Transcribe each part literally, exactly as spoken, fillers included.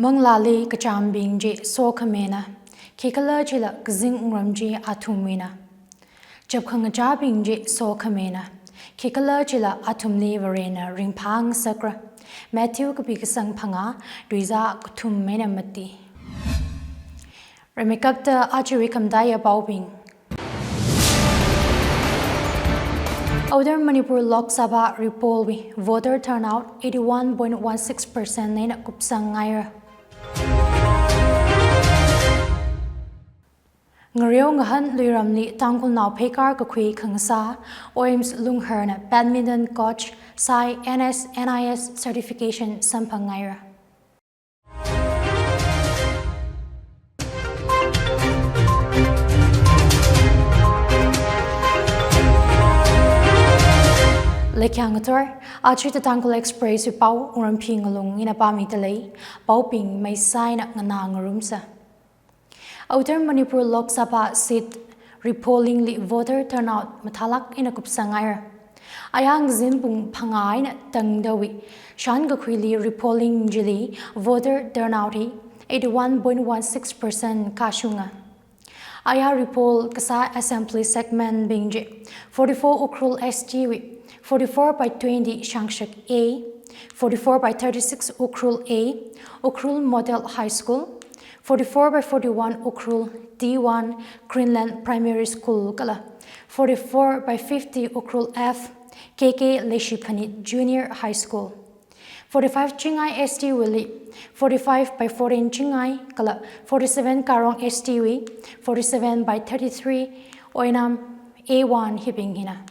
Manglāli kachāmbing chi sokhamina, khikhalajila kazing wungram chi athumwuina. Chapkhangachābing chi sokhamina, khikhalajila athumli Varena ringphāngasakra. Matthew kapi kasang phangā, tuizā kathum eina mati. Rimeikapta aja khamataiya paobing. Outer Manipur Lok Sabha repollwui voter turnout eighty-one point one six percent eina kupsangngaira. Ngareo ngahān luiramli Tangkhulnao pheikar kakhui khangasā, OIMS Lungharna badminton coach sai NS NIS certification samphangngaira. Leikhyang ngathor, aja The Tangkhul Express wui pao Wungrampi Ngalung ina pāmidalei, paobing maisai eina nganā ngarumsa. Outer Manipur Lok Sabha seat repolling li voter turnout mathālāk eina kupsangngaira. Ayā ngazin pung phangā eina tangdawui shānkakhuili repolling chili voter turnout hi eighty-one point one six percent kashunga. Ayā repoll kasā assembly segment bing chi forty-four Ukhrul S T wui forty-four by twenty Shangshak A, forty-four by thirty-six Ukhrul A, Ukhrul Model High School, forty-four by forty-one Ukhrul T one Greenland Primary School kala forty-four by fifty Ukhrul F, K K Leishiphanit Junior High School. Forty-five Chingai S T wuili forty-five by fourteen Chingai kala forty-seven Karong S T wui forty-seven by thirty-three Oinam A one hibing hina.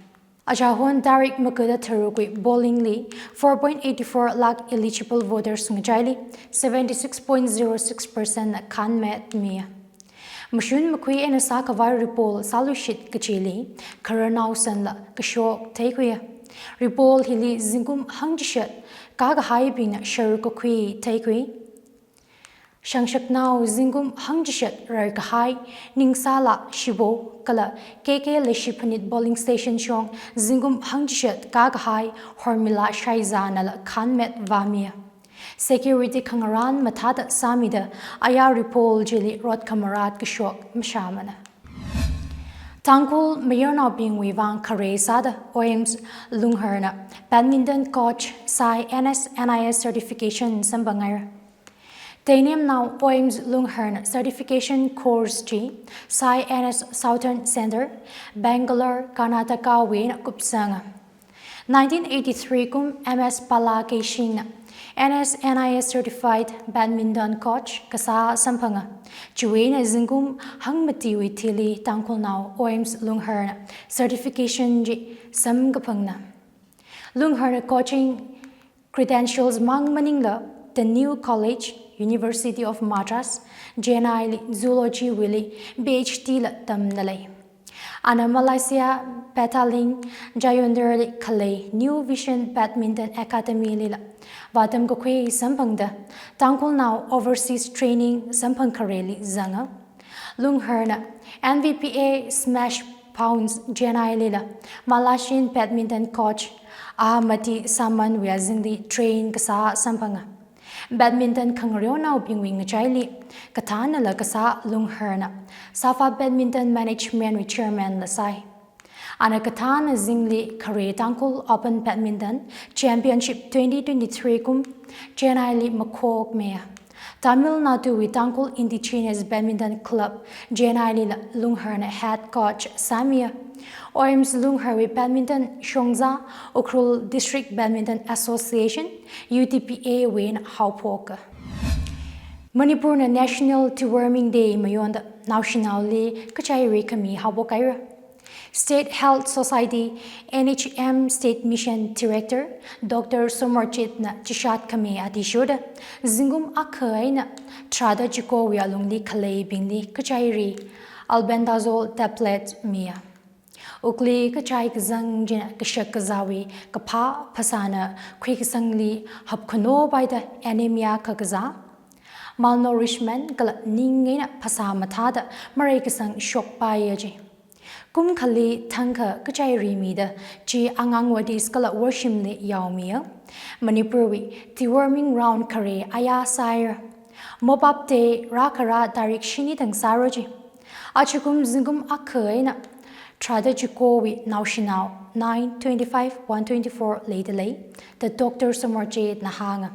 Achahon tarik magada tharukwui polling li four point eighty-four lakh eligible voters ngachaili seventy-six point zero six percent na khānmetmiya. Mashun makhui eina sākhavai repoll sāluishit kachili khararnao sanla kashok theikhuiya. Repoll hili zingkum hangchishat kākahaibingna sharuk kakhui theikhui. Shangshaknao zingkum hangchishat rarkahai Ningsala Shibo kala K K Leishiphanit polling station shong zingkum hangchishat kākahai Hormila Shaizanala khānmetvāmiya. Security khangarān mathāda sāmida ayā repoll chili rot khamarat kashok mashāmana. Tangkhul mayarnaobingwui vang khare sāda OIMS Lungharna badminton coach sai NS NIS certification samphangngaira. Teinemnao OIMS Lungharna certification course chi sai NS Southern Centre, Bangalore, Karnataka wui eina kupsanga. Nineteen eighty-three kum M S Bala Keishingna NS NIS certified badminton coach kasā samphanga. Chiwui eina zingkum hangmatiwui thili Tangkhulnao OIMS Lungharna certification chi samkaphangna. Lungharna coaching credentials mang maningla The New College, University of Madras, Chennai li Zoology wuili PhD la tamdalei. Ana Malaysia, Petaling, Gianyar li khalei New Vision Badminton Academy lila vātamkakhui samphangda Tangkhulnao overseas training samphang khareli zanga. Lungharna N V P A Smash Pounds Chennai lila Malaysian badminton coach Ahmadi Saman wui azingli train kasā samphanga. Badminton khangareonaobingwui ngachaili kathānala kasā Lungharna SAFA Badminton Management wui chairman la sai. Ana kathāna azingli khare Tangkhul Open Badminton Championship twenty twenty-three kum Chennai li makhokmiya. Tamil Nadu wui Tangkhul Indigenous Badminton Club Chennai lila Lungharna head coach sāmiya. OIMS Lungharwui badminton shongza Ukhrul District Badminton Association, U D B A wui eina haophoka. Manipurna National Deworming Day mayonda naoshinaoli kachairi khami haophok haira. State Health Society, N H M State Mission Director, Doctor Somarjitna chishat khami athishurda, zingkum akha eina tharāda chikowui alungli khaleibingli kachairi albendazole tablet miya. Wukli kachai kazang china kashak kazāwui kaphā phasāna khuikasangli hapkhano paida anemia kakazā, malnourishment kala ning eina phasā mathāda mareikasang shokpaiya ji. Kum khali thangkha kachairi mida chi Anganwadis kala Worshimli yaomiya. Manipurwui deworming round khare ayā sāhaira. Mopap Day rākharā tarik shini thang sāra chi. Achikum zingkum akha eina tharāda chikowui naoshinao nine, twenty-five, one twenty-four leidalei, da Doctor Somorchitna hānga.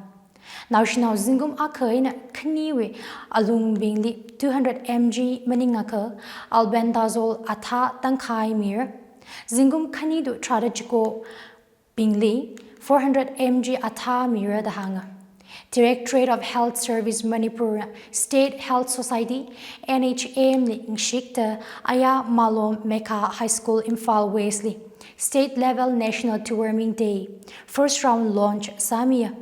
Naoshinao zingkum akha eina khaniwui alungbingli two hundred M G maningakha albendazole athā tangkhai mira. Zingkum khani tu tharāda chikobingli four hundred M G athā mira da hānga. Directorate of Health Service Manipur, State Health Society, N H M li ngashikta aya Malom Mekha High School Imphal West li State Level National Deworming Day first round launch sāmiya.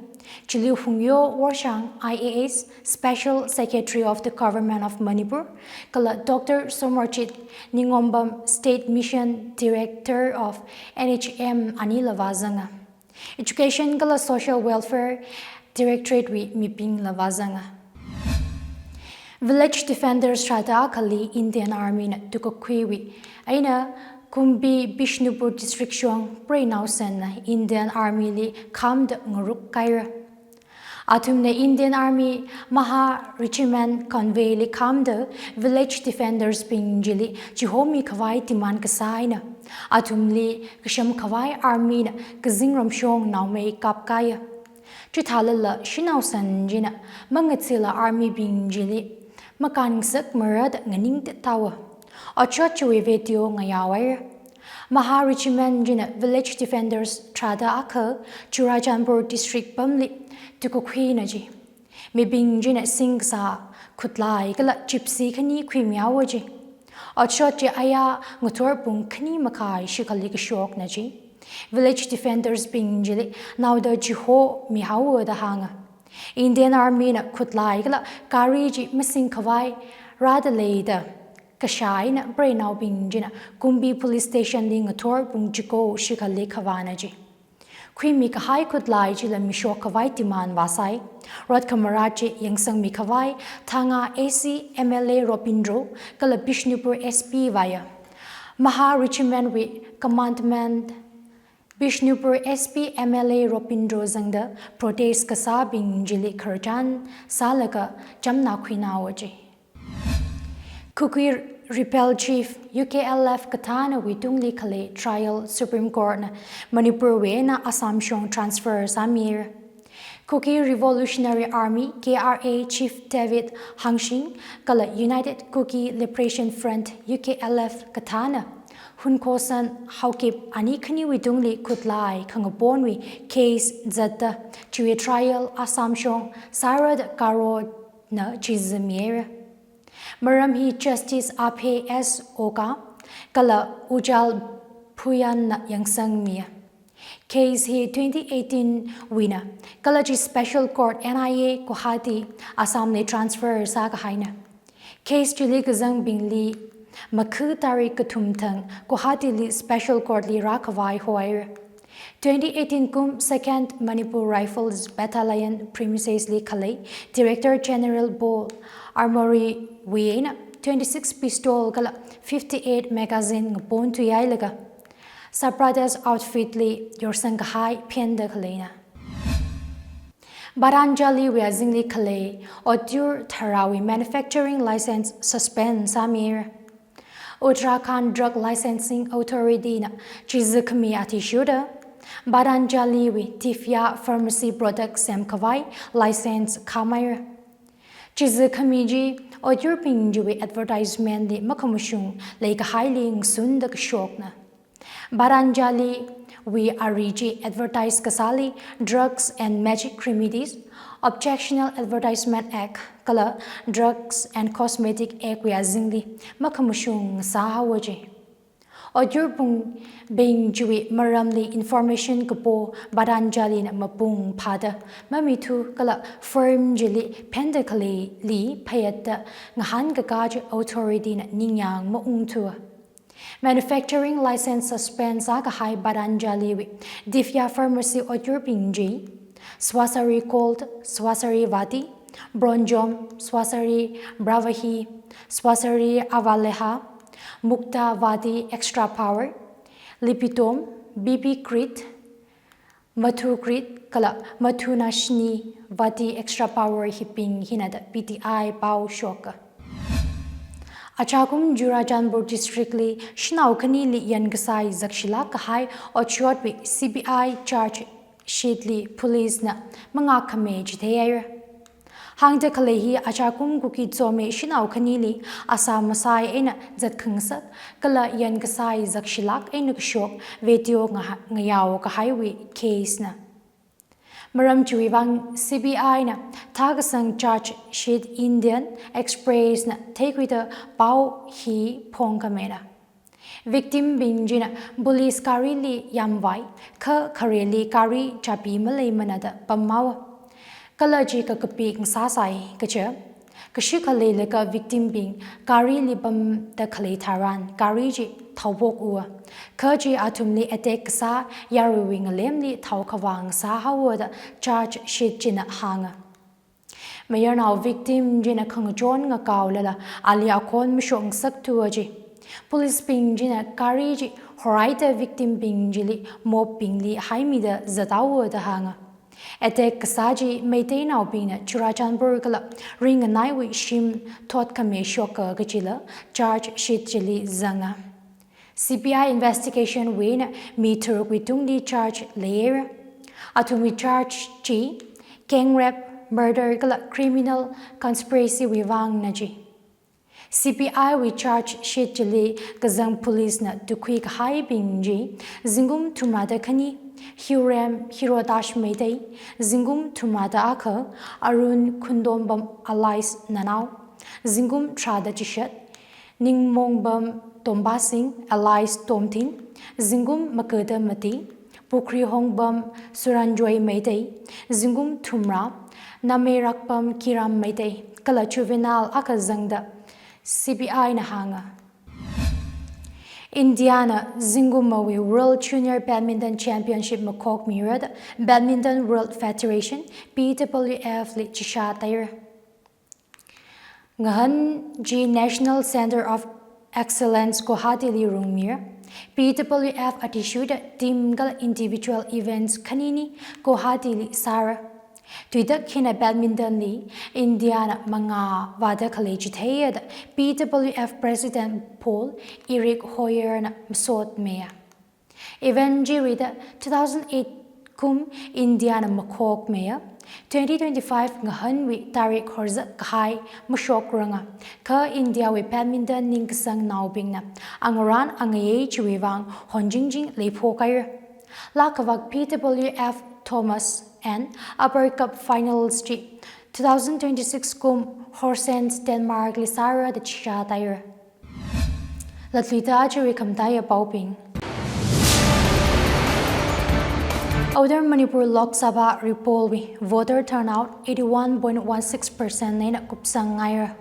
Chili Hungyo Worshang I A S, Special Secretary of the Government of Manipur, kala Doctor Somorchit Ningombam, State Mission Director of N H M anila vāzanga. Education kala Social Welfare Directorate wui mibingla vāzanga. Village Defenders tharāda akhali Indian Army na tukakhuiwui eina Kumbi Bishnupur District shong preinao sanna Indian Army li khamda ngaruk kaira. Athumna Indian Army Maha Regiment convoy li khamda Village Defenders bing chili chihomi khavai demand kasā eina athumli kasham khavai army na kazingram shong naomei kapkaiya. Chithālala shanao san china mangacheela army bing chili makān ngasakmara da nganingda tāwa. Otshot chiwui video ngayāwai. Maha Regiment china Village Defenders tharāda akha Churachandpur District pamli tukakhuina chi. Mibing china singkasā khutlai kala gypsy khani khuimihaowa chi. Otshot chi aya ngathor pung khani makhai shikhali kashokna chi. Village Defenders bing chili naoda chihomihaowa da hānga. Indian Army na khutlai kala gari chi masing khavai rādalei da kashā eina preinaobing china Kumbi Police Station li ngathor pung chiko shikhali khavāna chi. Khuimi kahai khutlai chila mishok khavai demand vāsai. Rot khamara chi yangsangmi khavai Thanga A C M L A Robindro kala Bishnupur S P vāya. Maha Regiment wui commandment Bishnupur S P M L A Robindro zangda protest kasābing chili khararchan sālaga chamna khuinaowa chi. Kuki Rebel Chief U K L F kathānawui tungli khalei trial Supreme Court na Manipur wui eina Assam shong transfer sāmira. Kuki Revolutionary Army, K R A, Chief David Hangshing kala United Kuki Liberation Front, U K L F kathāna Hunkhosan Haokip ani khaniwui tungli khutlai khangaponwui case zatda chiwui trial Assam shong sāra da Garo na chizamira. Maram hi Justice Abhay S Oka kala Ujjal Bhuyan na yangsangmiya. Case hi twenty eighteen wuina kala chi Special Court N I A Guwahati Assam li transfer sākahaina. Case chili kazangbingli makhu tarik kathum thang Guwahati li Special Court li rākhavai hoira. Twenty eighteen kum Second Manipur Rifles Battalion premises li khalei Director General Ball Armory wui eina twenty-six pistol kala fifty-eight magazine ngaponthuihailaga Sabradast outfit li yorsang kahai phenda khaleina. Patanjali wui azingli khalei otyur tharāwui manufacturing license suspend sāmira. Uttarakhand Drug Licensing Authority na chizakhami athishurda Patanjali wui Divya Pharmacy product semkhavai license khamaira. Chizakhami chi otyurbing chiwui advertisement li makhamashung leikahaili ngasunda kashokna. Patanjali wui ari chi advertise kasāli Drugs and Magic Remedies, Objectionable Advertisement Act kala Drugs and Cosmetic Act wui azingli makhamashung sāhaowa chi. Otyurbing chiwui maramli information kapo Patanjali na mapung phāda mamithu kala firm chili phenda khaleili phayātda ngahānkakā chi authority na ningyāng maungthuwa. Manufacturing license suspend sākahai Patanjali wui Divya Pharmacy otyurbing chi Swasari Gold, Swasari Vati, Bronjom, Swasari Brahvahi, Swasari Avaleha, Mukta Vati Extra Power, Lipidom, B B Crit, Muthu Creed kala Muthu Nashini Vati extra power hibing hina da P T I pao shoka. Achakum Churachandpur District li shanao khanili yankasai zakshilāk kahai otshotwui C B I charge sheet li police na mangākhami chitheihaira. Hāngda khalei hi Achakum Kuki Zo mi shanao khanili asā masai eina zatkhangasak kala yankasai zakshilāk eina kashok video ngaha-, ngayao kahaiwui case na. Maram chiwui vang C B I na thākasang charge sheet Indian Express na theikhuida pao hi phongkhamina. Victim bing china police gari li yamvai, kha khareli gari chabi maleimana da pamhaowa. Kala chi kakapi ngasāsai kaja, kashi khalei laga victim bing gari li pamda khalei tharan gari chi thaophok uwa. Kha chi athumli attack kasā yaruiwui ngalemli thaokhavā ngasāhaowa da charge sheet china hānga. Mayarnao victim china khangachon ngakaolala ali akhon mashok ngasakthuwa ji. Police bing china gari chi horaida victim bing chili mob bingli haimida zathaowa da hānga. Attack kasā chi Meiteinaobingna Churachandpur kala ringanaiwui shim thotkhami shoka kajila charge sheet chili zanga. C B I investigation wui eina mi tharukwui tungli charge leira. Athumwui charge chi gang rape, murder kala criminal conspiracy wui vangna ji. C B I wui charge sheet chili kazang police na tukhui kahaibing chi, zingkum thumrāda khani, Hiurem Hirodash Meitei, zingkum thumrāda akha, Arun Khundombam alias Nanao, zingkum tharāda chishat, Ningmongbam Tombasing alias Tomthin, zingkum magada mati, Pukhrihongbam Suranjoy Meitei, zingkum thumrā, Nameirakbam Kiram Meitei, kala juvenile akha zangda C B I na hānga. India na zingkumwui World Junior Badminton Championship makhokmira da Badminton World Federation, B W F li chishat haira. Ngahān chi National Center of Excellence Guwahati li rungmira. B W F athishurda team kala individual events khanini Guwahati li sāra. Tuitak hina badminton li India na mangā vāda khalei chitheiya da B W F President Paul Eric Hoyer na masotmiya. Event chiwui da two thousand eight kum India na makhokmiya, twenty twenty-five ngahānwui tarik horzak kahai mashokrang a, kha India wui badminton ningkasangnaobingna angarān angayei chiwui vang honjingjing leiphok haira. Lākhavak B W F Thomas and Upper Cup Finals chi two thousand twenty-six kum Horsens Denmark li sāra da chishat haira. Latluida chiwui khamataiya paobing. Outer Manipur Lok Sabha repoll wui voter turnout eighty-one point one six percent eina kupsang haira.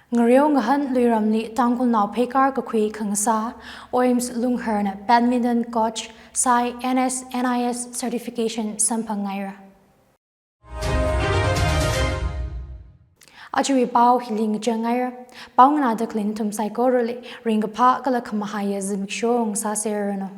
Ngareo ngahān Luiramli Tangkhulnao pheikar kakhui khangasā Oims Lunghar na badminton coach sāi N S N I S certification samphang haira. Ajawui pao hili ngachang haira. Pao nganāda khalei nathum saikorali ringkaphā kala khamahaiya zimiksho ngasāserranu.